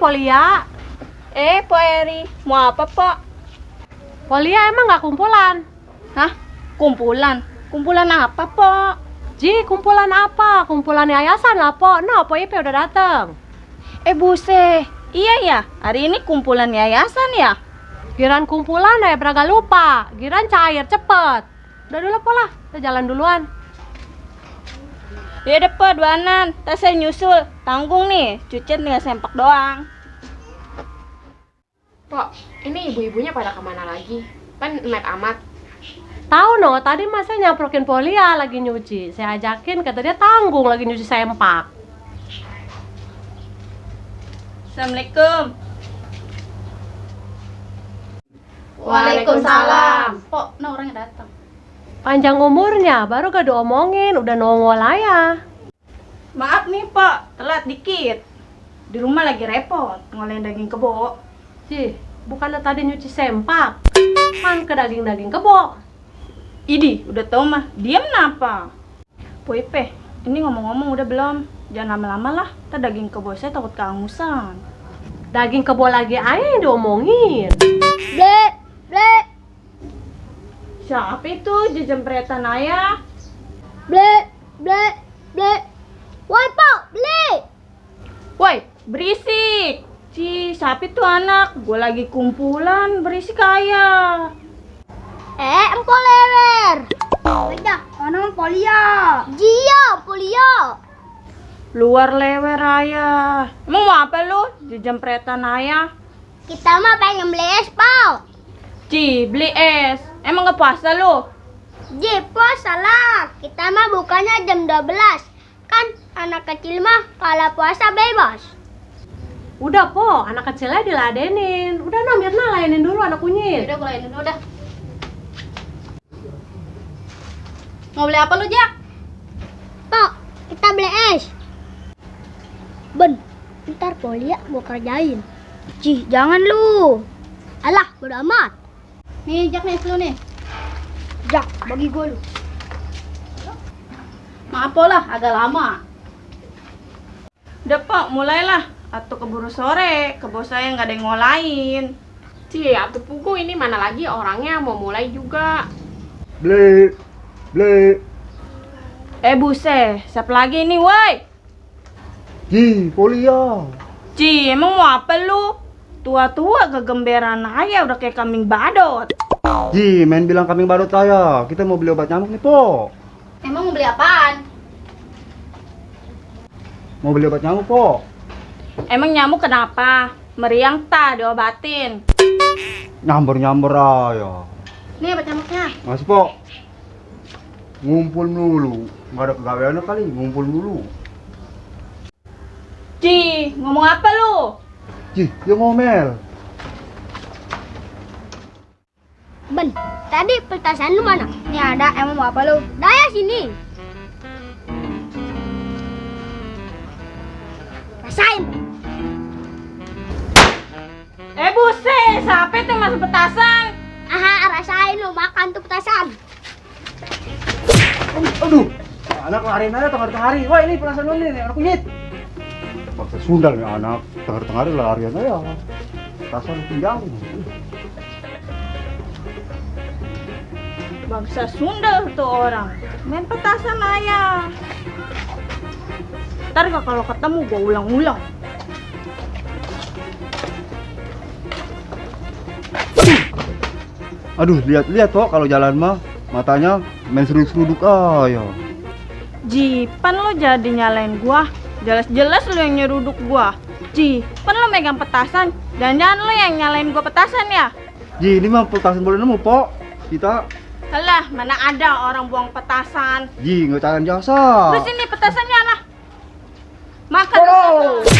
Polia. Po Eri, mau apa, Pak? Polia emang nggak kumpulan? Hah? Kumpulan? Kumpulan apa, Pak? Ji, kumpulan apa? Kumpulan yayasan lah, Po. No, Po IP udah dateng. Buse, iya ya, hari ini kumpulan yayasan ya? Giran kumpulan ya beragak lupa. Giran cair, cepet. Udah dulu, Po lah. Kita jalan duluan. Ya udah, Pak, duanan. Tas saya nyusul. Tanggung nih, cucian tinggal sempak doang. Pok, ini ibu-ibunya pada kemana lagi? Kan met amat. Tahu no, tadi mas saya nyamprokin Polia lagi nyuci. Saya ajakin, kata dia tanggung lagi nyuci sempak. Assalamualaikum. Waalaikumsalam. Pok, nah orangnya datang. Panjang umurnya, baru gak diomongin, udah nongol aja. Maaf nih, Pak, telat dikit. Di rumah lagi repot, ngolahin daging kebo. Ji, bukannya tadi nyuci sempak, kan ke daging-daging kebo. Idi, udah tau mah, diam kenapa? Poipe, ini ngomong-ngomong udah belum? Jangan lama-lama lah, ntar daging kebo saya takut kehangusan. Daging kebo lagi aja yang diomongin. Ble. Siapa itu jejempretan ayah? Ble. Woi, Pak, beli. Woi, berisik. Siapa itu anak? Gue lagi kumpulan, berisik ayah. Empok lewer. Beda, mana Polia? Jia, Polia. Luar lewer ayah. Emang mau apa lu? Jejempretan ayah? Kita mah pengen beli es, Pak. Beli es. Emang gak puasa lu? Puasa lah. Kita mah bukannya jam 12. Kan anak kecil mah kalau puasa bebas. Udah Po, anak kecilnya diladenin. Udah no, Mirna layanin dulu anak kunyit. Udah, gue layanin dulu dah. Mau beli apa lu, Jak? Pak, kita beli es. Ben, ntar Polia gua kerjain. Jangan lu. Alah, bodo amat. Nih, Jak nih, es lu nih. Jak, bagi gue lu. Maaf Po lah, agak lama. Udah, Pak, mulailah. Atau keburu sore, kebo saya nggak ada yang ngolain. Atuh pugu ini mana lagi orangnya mau mulai juga. Beli. Buse, siapa lagi nih, woi? Ji, Polia. Emang mau apa lu? Tua-tua kegemberan aja udah kayak kambing badot. Ji, main bilang kambing badut saya. Kita mau beli obat nyamuk nih, Po. Emang mau beli apaan? Mau beli obat nyamuk, Po. Emang nyamuk kenapa? Meriang tak diobatin. Nyamber aja. Nih obat nyamuknya. Masih, Po. Ngumpul dulu. Nggak ada kegawean kali, ngumpul dulu. Ngomong apa lu? Ji, dia ngomel. Ben, tadi petasan lu mana? Nih ada, emang mau apa lu? Daya sini. Rasain. Buse, siapa itu masuk petasan? Rasain lu makan tuh petasan. Aduh, anak lariin aja tengah-tengah hari. Wah, ini perasan lu nih, anak kunyit. Paksa sundal nih anak, tengah-tengah hari larian aja. Perasan lu jauh. Bangsa Sunda tuh orang. Main petasan ayah. Ntar kalau ketemu gua ulang-ulang. Aduh, lihat kok kalau jalan mah matanya main seruduk-seruduk aja. Pan lo jadi nyalain gua. Jelas-jelas lo yang nyeruduk gua. Pan lo megang petasan. Jangan-jangan lo yang nyalain gua petasan ya? Ji, ini mah petasan boleh nemu, Po. Kita Alah, mana ada orang buang petasan. Ji, nggak carian jasa. Terus ini petasannya lah. Makan Oh. petasan.